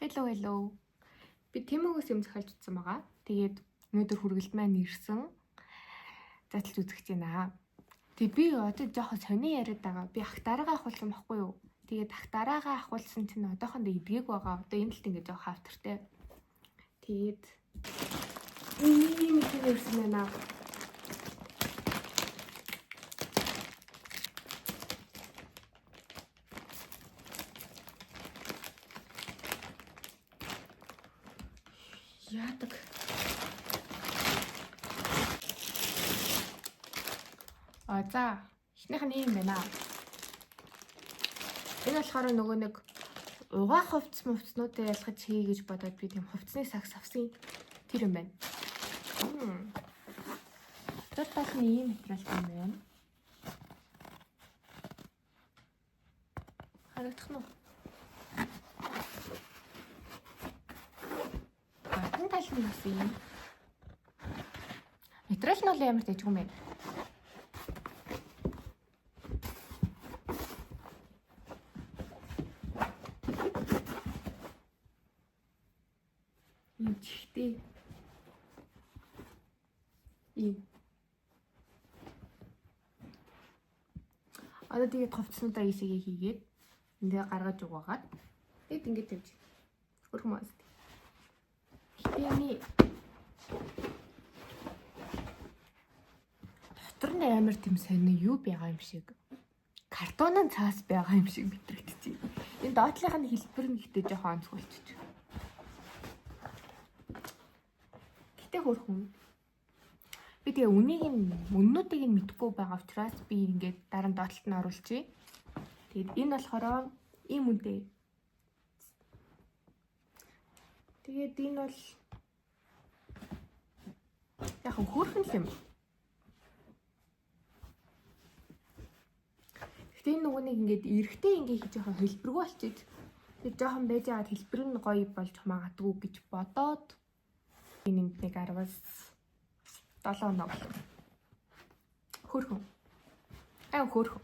Hello, hello. Би Temu-гээс юм захиалж утсан байгаа. Тэгээд өнөөдөр хүргэлт маань ирсэн. Задлж үзэх гэж байна. Тэг би одоо жоохон сони яриад байгаа. Би ах дараагаа ахуулсан байхгүй юу? Тэгээд ах дараагаа ахуулсан чинь одоохондоо эдгээг байгаа. Одоо энэ талд ингэ жоохон хавтартай. Тэгээд ийм их юм ирсэн байна. Яадаг. А за, эхнийх нь ийм байна. Энэ болохоор нөгөө нэг угаах хувцс мувцнуудаа ялгаж хий гэж бодоод би тийм хувцсны сагс авсан тэр юм байна. Дотор тал нь ийм материалтай юм байна. Харагдах нь уу? Гадна тал нь бас ийм. Материал нь бол ямар дэжгүй юм байна. Ийм чихтэй. Ийм. Одоо тэгээд хувцснуудаа ийшээгээ хийгээд эндээ гаргаж угаагаад тэгээд ингэж тавьж. Өрхөн мас. Гэтэ яны дотор нь амар тийм сонин юу байгаа юм шиг. Картонын цаас байгаа юм шиг мэдрэгдчихэв. Энэ доотлынх нь хэлбэр нь гэтээ жоохон онцгой болчих. Гэтэ хөөрхөн. Би тэгээ үнийг нь үннүүдийг нь мэдэхгүй байгаа учраас би ингээд дараа нь доотлолт нь оруулчихъя. Тэгээд энэ болохоор ийм үнэтэй. Тэгээд энэ бол яг хөөрхөн л юм. Гэтэ энэ нөгөө нэг ингээд эрэхтэй ингээд хийж байгаа хэлбэргүй болчих. Тэгээд жоохон байж байгаад хэлбэр нь гоё болж магадгүй гэж бодоод энэ нэг 10-аас 7 оноо болов. Хөөрхөн. Аа хөөрхөн.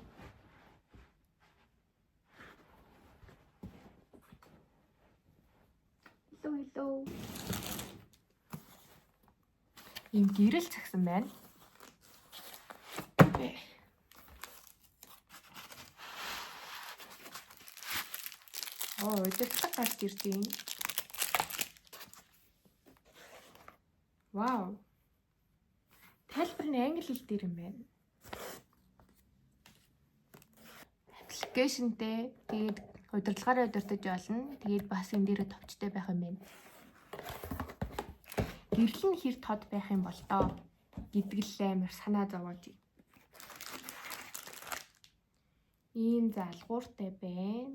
Hello, hello. Ийм гэрэл цагсан байна. Оо, удирдлага гарч ирж байна. Вау. Тайлбар нь англи хэл дээр юм байна. Аппликейшнтэй тэгээд удирдлагаараа удирдах болно. Тэгээд бас энэ дээрээ товчтой байх юм байна. Гэрэл нь хэр тод байх юм бол доо гэдэг л амар санаа зовоож байна. Ийм залгууртай байна.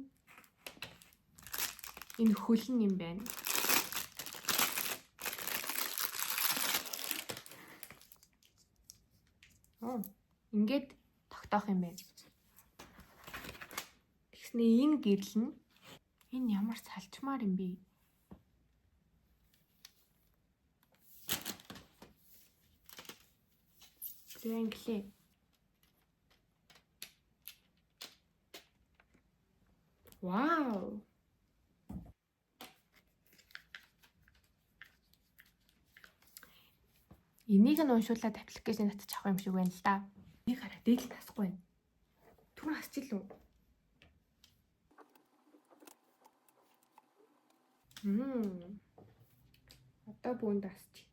Энэ хөлн юм байна. Ингээд тогтоох юм байна. Тэгснэ энэ гэрэл нь энэ ямар салчмаар юм бэ? Зэнглээ. Вау. Энийг нь уншуулад аппликейшн татчих авах юм шиг байна л да. Энийг хараа дээдл насахгүй байна. Түр хасчих л үү? Одоо бүүнд асчих.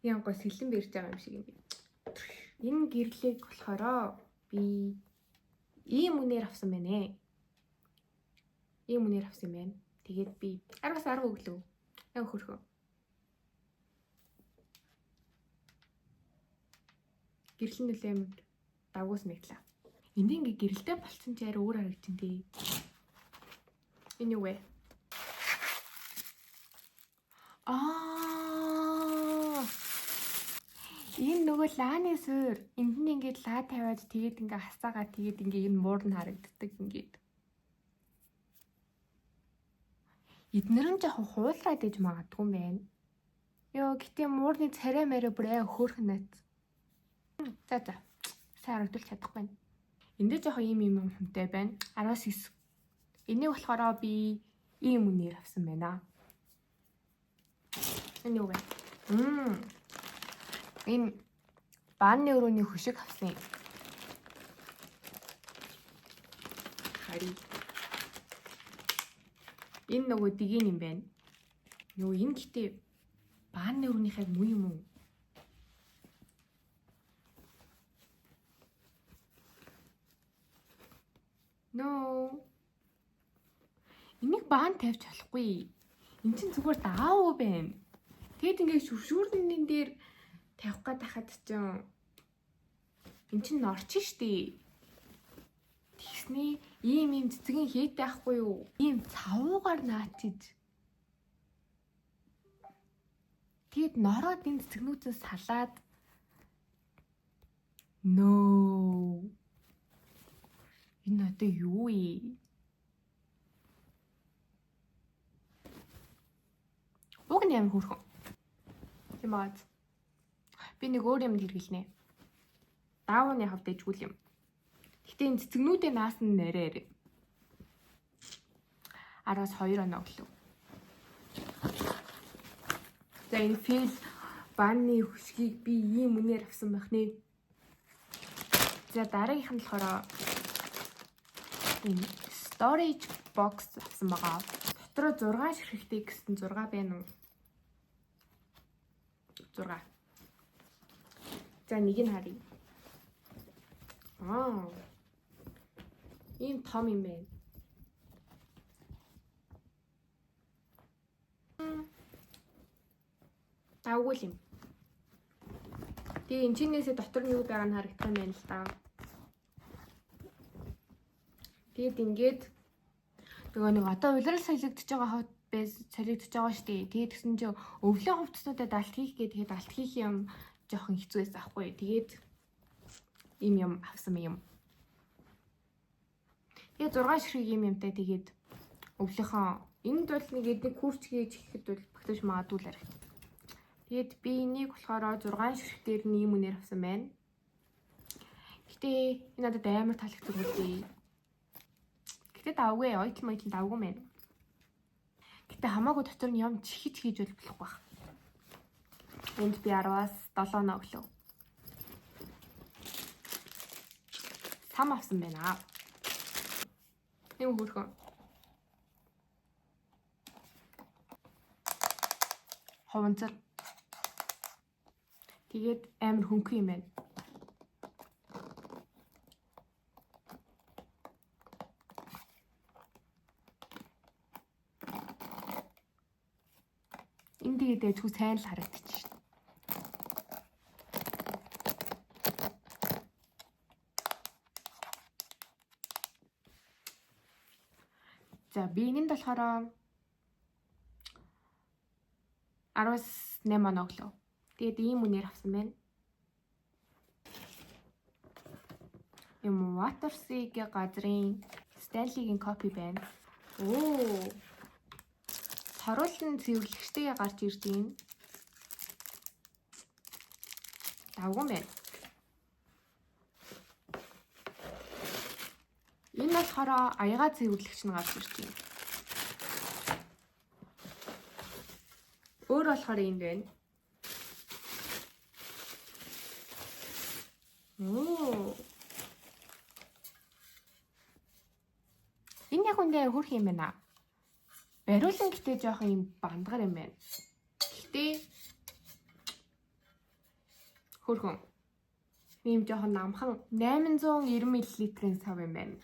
Ян гоо сэлэн бэрж байгаа юм шиг юм. Энэ гэрлийг болохоор би ийм үнээр авсан байна. Ийм үнээр авсан юм байна. Тэгээд би 10-аас 10 өглөө. Яг хөрхөө. Гэрэл нь нэлээд давгуус нэгтлээ. Энд ингээ гэрэлтэй болцсон чи арай өөр харагдчин тий. Энэ юу вэ? Аа! Энэ нөгөө лааны суур. Энд нь ингээд лаа тавиад тэгээд ингээ хасаагаа тэгээд ингээ энэ муур нь харагддаг ингээд. Эднэр нь жоохон хуулраад иж магадгүй юм байна. Йоо, гэтээ муурны царай маарэ бүр ай хөөрхөн найц. За за. Сайн харагдуулж чадахгүй байна. Энд дээр жоохон ийм юм хүнтэй байна. 10-9. Энийг болохоор би ийм үнээр авсан байна. Энэ юу вэ? Энэ бааны өрөөний хөшиг авсан юм. Харъя. Энэ нөгөө дигийн юм байна. Йоо, энэ гэтээ бааны өрөөнийх яг муу юм уу? No. Энийг баан тавьж болохгүй. Эн чинь зүгээр даавуу байна. Тэгэд ингээд шүршүүрнэн дээр тавих гээд хахад чинь эн чинь норчин штий. Тэгсний ийм ийм цэцгийн хийтэй ахгүй юу? Ийм цавуугаар наачиж. Тэгэд нороод энэ цэцгнүүдэн салаад No. Энэ одоо юу вэ? Уг нь амар хөөрхөн. Тийм аа. Би нэг өөр юмд хэрэглэнэ. Даавууны хавд дэжгүүл юм. Гэтэ энэ цэцгнүүдээ наасан нь арай арай. 10-2 оноо өглөө. За энэ фил бааны хөшгийг би ийм үнээр авсан байх нэ. За дараагийнх нь болохоор энэ storage box авсан байгаа. Дотроо 6 ширхэгтэй гэсэн 6 байна уу? 6. За нэг нь харъя. Аа. Ийм том юм байна. Давгүй юм. Тэгээ энэ чинээсээ дотор нь юу байгаа нь харагдах юм байна л да. Тэгээд ингээд нөгөө нэг одоо улирал солигдож байгаа хот байс солигдож байгаа шүү дээ. Тэгээд тэгсэн чинь өвлөн хувцснуудад алт хийх гээд тэгээд алт хийх юм жоохон хэцүү байсан аахгүй. Тэгээд ийм юм авсан юм. Тэгээд 6 ширхэг ийм юмтай тэгээд өвлийнхөө энд бол нэг эдний курч хийж ихэд бол багтаж магадгүй л арай. Тэгээд би энийг болохоор 6 ширхэг дээр нь ийм үнээр авсан байна. Гэтэ энэ надад амар таалагддаг үлээ. Гэтэ давгүй, ойтл мойтл давгүй мэн. Гэтэ хамаагүй дотор нь юм чихэж хийж бол болохгүй байх. Энд би 10-аас 7 оноо өглөө. Сам авсан байна. Юм хөөрхөн. Ховонцор. Тэгээд амар хөнгөн юм байна. Энэ тэгээд дэжгүй сайн л харагдчих шин. За би энэнд болохоор 10-8 оноо өглөө. Тэгээд ийм үнээр авсан байна. Юм Watersea газрын Stanley-гийн копи байна. Оо. Саруулан цэвэрлэгчтэйгээ гарч ирж байна. Давгүй байна. Энэ болохоор аяга цэвэрлэгч нь гарч ирж байна. Өөр болохоор энд байна. Оо. Энэ яг үндэ хөрх юм байна. Бариулан гэтээ жоохон юм бандгар юм байна. Гэтээ хөрхөн. Ийм жоохон намхан 890 мл-ийн сав юм байна.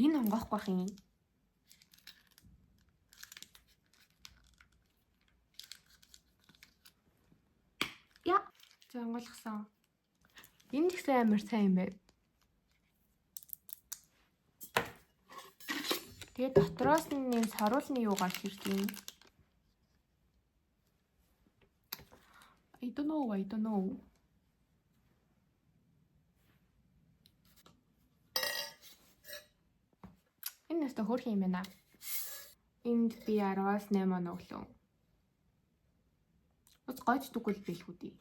Энэ онгоохгүй бах юм. Я. За онгойлгосон. Энэ ч гэсэн амар сайн юм байна. Тэгээд дотроос нь ийм саруулны юу гарч ирж байна. I don't know, I don't know. Энэ нэстэ хөөрхөн юм байна. Энд би 10-аас 8 оноо өглөө. Үз гойждоггүй л байлгүй дээ.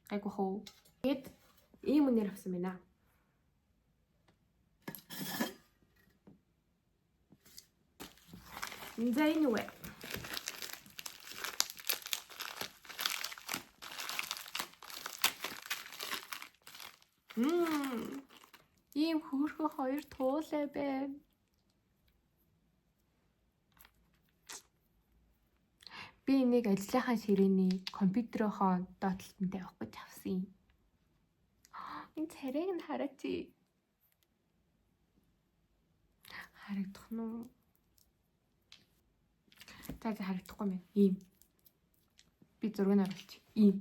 Гайгүй хөө. Тэгээд ийм үнээр авсан байна. За энэ юу вэ? Ийм хөөрхөн хоёр туулай байна. Би энийг ажлынхаа ширээний компьютерийнхоо доод талд нь тавих гэж авсан юм. Энэ царайг нь хараач. Харагдах нь уу? За за харагдахгүй мэн. Ийм. Би зургийг нь оруулчих. Ийм.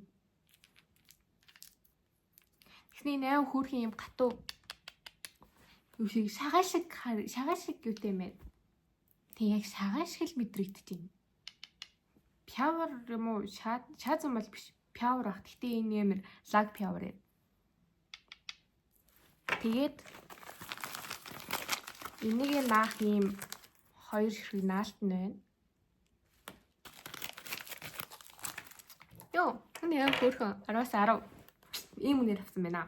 Тэгсний энэ аим хөөрхөн юм гатуу юу шиг шагаа шиг шагаа шиг юутай юм бэ? Тэг яг шагаа шиг л мэдрэгдэж байна. Пявар юм уу? Шаазан бол биш. Пявар ах. Гэтэ энэ амар лаг пявар юм. Тэгээд энийг наах ийм хоёр ширхэг наалт нь байна. Йоо, энэ яг хөөрхөн 10-аас 10 ийм үнээр авсан байна.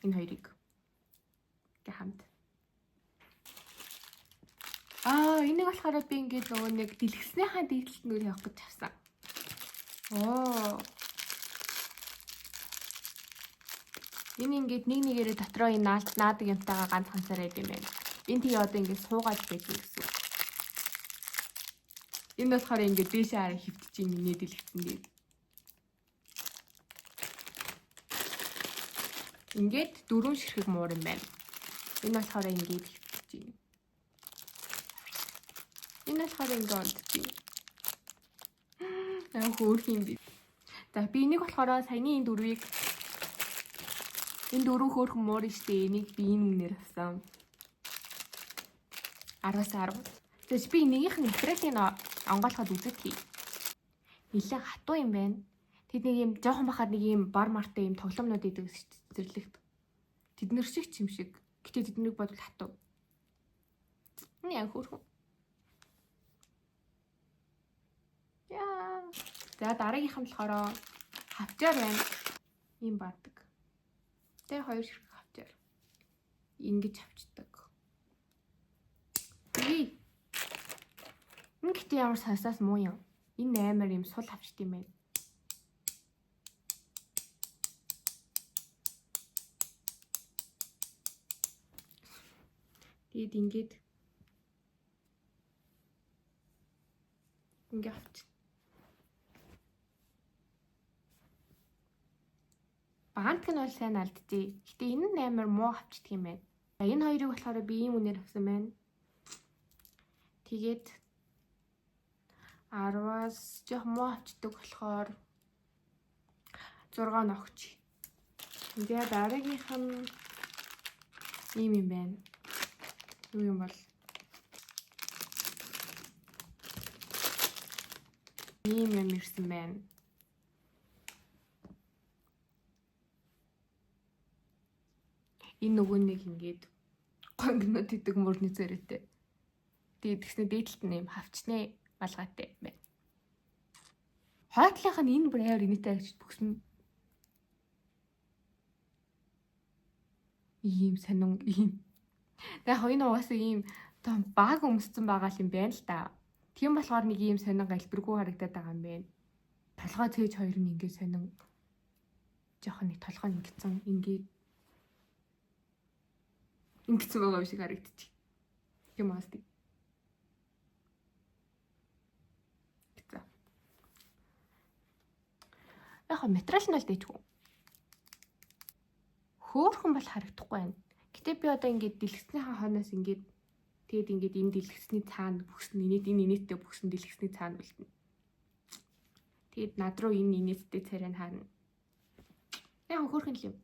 Энэ хоёрыг. Ингээ хамт. Аа, энийг болохоор би ингээд нөгөө нэг дэлгэснийхаа дээдлэлт нүр явах гэж авсан. Оо. Энэ ингээд нэг нэгээрээ дотроо энэ наалт наадаг юмтайгаа ганц ганцаараа байд юм байна. Энэ тий одоо ингээд суугаад байдаг гэсэн. Энэ болохоор ингээд дээшээ хараа хөвтөж ин миний дэлгэцэн дээр. Ингээд дөрвөн ширхэг муур юм байна. Энэ болохоор ингээд хөвтөж ин. Энэ болохоор ингээд онтж ин. Аа хөөх юм би. За би энийг болохоор саяны энэ дөрвийг энэ дөрвөн хөөрхөн муур нь штэ. Энийг би энэ үнээр авсан. 10-аас 10. Тэгээс би нэгийнх нь материалыг онгойлгоход үздэг. Нилээ хатуу юм байна. Тэд нэг юм жоохон бахад нэг юм бар мартай юм тоглоомнууд идэг зэрлэгт. Тэднэр шиг ч юм шиг. Гэтэ тэднийг бодвол хатуу. Энэ яа хөөрхөн. Яа. За дараагийнх нь болохоор хавчаар байна. Ийм баадаг. Тэ хоёр ширхэг хавчаар. Ингэж хавчдаг. Ий. Энэ гэтээ ямар сонсоос муу юм. Энэ амар юм сул хавчт юм байна. Тэгээд ингээд ингээ авч. Баантг нь бол сайн алдчихъя. Гэтэ энэ нь амар муу авчдаг юм байна. Энэ хоёрыг болохоор би ийм үнээр авсан байна. Тэгээд 10-аас жоох муу авчдаг болохоор 6 ногч. Тэгээ дараагийнх нь ийм юм байна. Юу юм бол ийм юм ирсэн байна. Энэ нөгөө нэг ингээд гонгнод идэг мөрний царайтай. Тэгээд тэгснэ дээдлэлт нь юм хавчнэ малгайтай байна. Хойтлынх нь энэ бүр амар инээтэй гэж бөгсөн. Ийм сонин ийм. Яг энэ угаасаа ийм том баг өмссөн байгаа юм байна л да. Тийм болохоор нэг ийм сонин галбиргүй харагдаад байгаа юм байна. Толгой цээж хоёр нь ингээд сонин жоохон нэг толгой ингэсэн ингээд ингэсэн байгаа юм шиг харагдчих. Тийм аас тийм. За. Яг материал нь бол дэжгүй. Хөөхөн бол харагдахгүй байна. Гэтэ би одоо ингээд дэлгэцнийхаа хойноос ингээд тэгээд ингээд энэ дэлгэцний цаана бүхсэн инээд энэ инээдтэй бүхсэн дэлгэцний цаана үлдэнэ. Тэгээд над руу энэ инээдтэй царай нь харна. Яг хөөхөн л юм.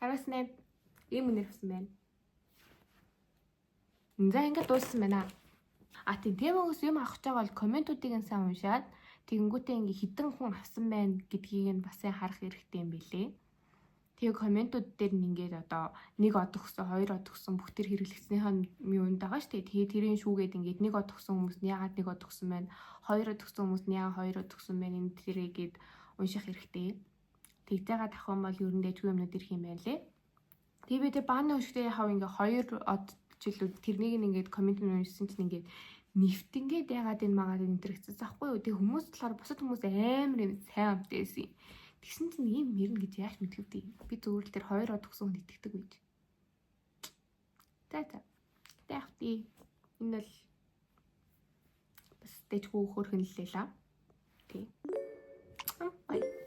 10-8 ийм үнээр авсан байна. За ингээд дууссан байна. А тийм Temu-гээс юм авах гэж байгаа бол комментуудыг нь сайн уншаад тэгэнгүүтээ ингээ хідэн хүн авсан байна гэдгийг нь бас сайн харах хэрэгтэй юм билээ. Тэгээ комментууд дээр нь ингээд одоо нэг од өгсөн, хоёр од өгсөн бүх төр хэрэглэгчнийхээ юунд байгаа шүү дээ. Тэгээ тэрийн шүүгээд ингээд нэг од өгсөн хүмүүс нь яагаад нэг од өгсөн байна, хоёр од өгсөн хүмүүс нь яагаад хоёр од өгсөн байна энэ тэрийгээд унших хэрэгтэй. Тэгж байгаа тахсан бол ер нь дэжгүй юмнууд ирэх юм байна лээ. Тэгээ би тэр бааны хөшгтэй яхав ингээ хоёр од жилүүд тэрнийг нь ингээд comment нь уншсан чинь ингээд нэвтэнгээд ягаад энэ магаад энэ төр гэсэн заахгүй юу. Тэгээ хүмүүс болохоор бусад хүмүүс амар юм сайн амттай байсан юм. Тэгсэн чинь ийм мэрнэ гэж яаж мэдгэв дээ. Би зүгээр л тэр хоёр од өгсөн хүнд итгэдэг байж. За за. Тэ явах тий. Энэ бол бас дэжгүй хөөрхөн л лээ. Тий. Bye.